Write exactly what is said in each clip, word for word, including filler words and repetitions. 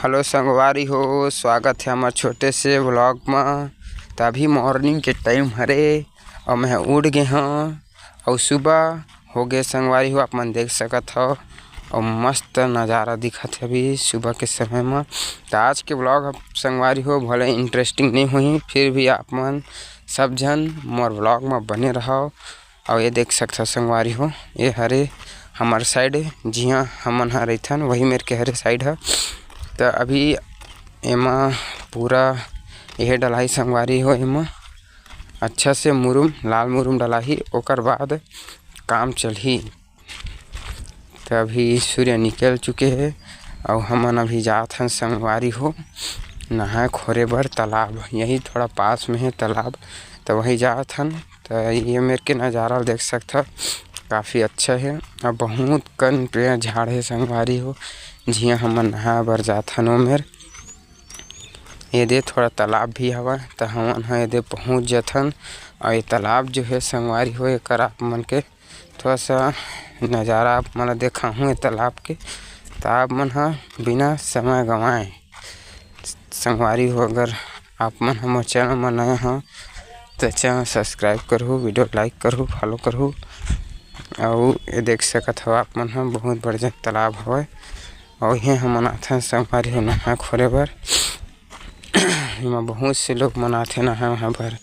Hello संगवारी हो, स्वागत हे हमर छोटे से vlog म। त अभी morning के time हरे अउ मैं उठ गे हंव अउ सुबह हो गे संगवारी हो, आप मन देख सकत हव। अउ मस्त नज़ारा दिखत हे अभी सुबह के समय म। त आज के vlog ह संगवारी हो भले interesting नइ होही, फिर भी आप मन सब झन मोर vlog म बने रहव। अउ ये देख सकथव संगवारी हो, ये हरे हमर side, जिहां हमन ह रहिथन, वही मेर के हरे side ह। त अभी एमा पूरा ये डलाही संगवारी हो, एमा अच्छा से मुरुम, लाल मुरुम डलाही, ओकर बाद काम चलही। त अभी सूर्य निकल चुके हे अउ हमन अभी जात हन संगवारी हो नहाए खोरे बर तालाब। यही थोड़ा पास में हे तालाब, त वही जात हन। त ये मेर के नज़ारा ल देख सकथव, काफ़ी अच्छा हे। अउ बहुत कन पेड़ झाड़ हे संगवारी हो, जिहां हमन नहाए बर जात हन ओ मेर। ये दे थोड़ा तालाब भी हवय, त हमन ह ये दे पहुंच जथन। अउ ये तालाब जो हे संगवारी हो, एकर आप मन के थोड़ा सा नज़ारा आप मन ल देखाहूँ ये तालाब के, त आप मन ह बिना समय गंवाए संगवारी हो, अगर आप मन हमर channel म नया हव त channel subscribe करहू, video like करहू, follow करहू। अउ ये देख सकत हव आप मन ह बहुत बड़े जन तालाब हवय। अउ इहें हमन आथन संगवारी हो नहाए खोरे बर। एमा बहुत से लोग मन आथे नहाए वहाए बर।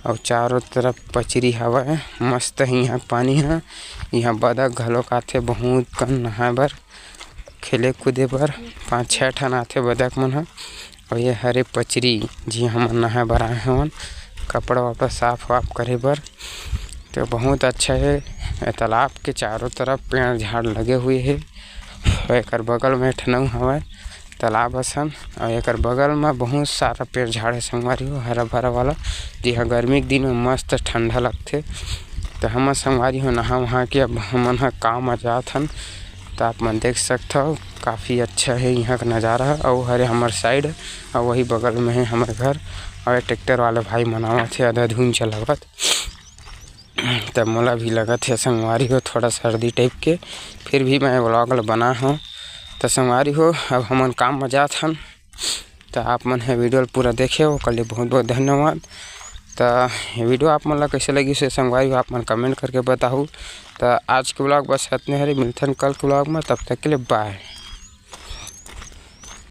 अउ चारों तरफ पचरी हवय, मस्त हे इहाँ पानी ह। इहाँ बदक घलोक आथे बहुत कन नहाए बर, खेले कूदे बर। पाँच छः ठन आथे बदक मन ह। अउ ये हरे पचरी, जिहाँ हमन नहाए बर आए हवन, कपड़ा वपड़ा साफ वाफ करे बर। तो बहुत अच्छा हे। ये तालाब के चारों तरफ पेड़ झाड़ लगे हुए हे। अउ एकर बगल में एक ठन अउ हवय तालाब असन, अउ एकर बगल में बहुत सारा पेड़ झाड़ हे संगवारी हो, हरा भरा वाला, जिहाँ गर्मी के दिन में मस्त ठंडा लगथे। तो हमर संगवारी हो नहा वहा के अब हमन ह काम आ जात हन। तो आप मन देख सकथव, काफ़ी अच्छा हे इहाँ का नज़ारा ह। अउ हरे हमर side, अउ वही बगल में हे हमर घर। अउ ये tractor वाले भाई मन आवत हे आधा धुन चलावत। त मोला भी लगत हे संगवारी हो थोड़ा सर्दी type के, फिर भी मैं vlog ल बना हूँ। त संगवारी हो, अब हमन काम में जात हन। त आप मन हे video ल पूरा देखे हो, ओकर लिए बहुत बहुत धन्यवाद। त ये video आप मन ला कैसे लगिस हे संगवारी हो, आप मन comment करके बताहू। त आज के vlog बस इतने हरे, मिलथन कल के vlog में, तब तक के लिए bye।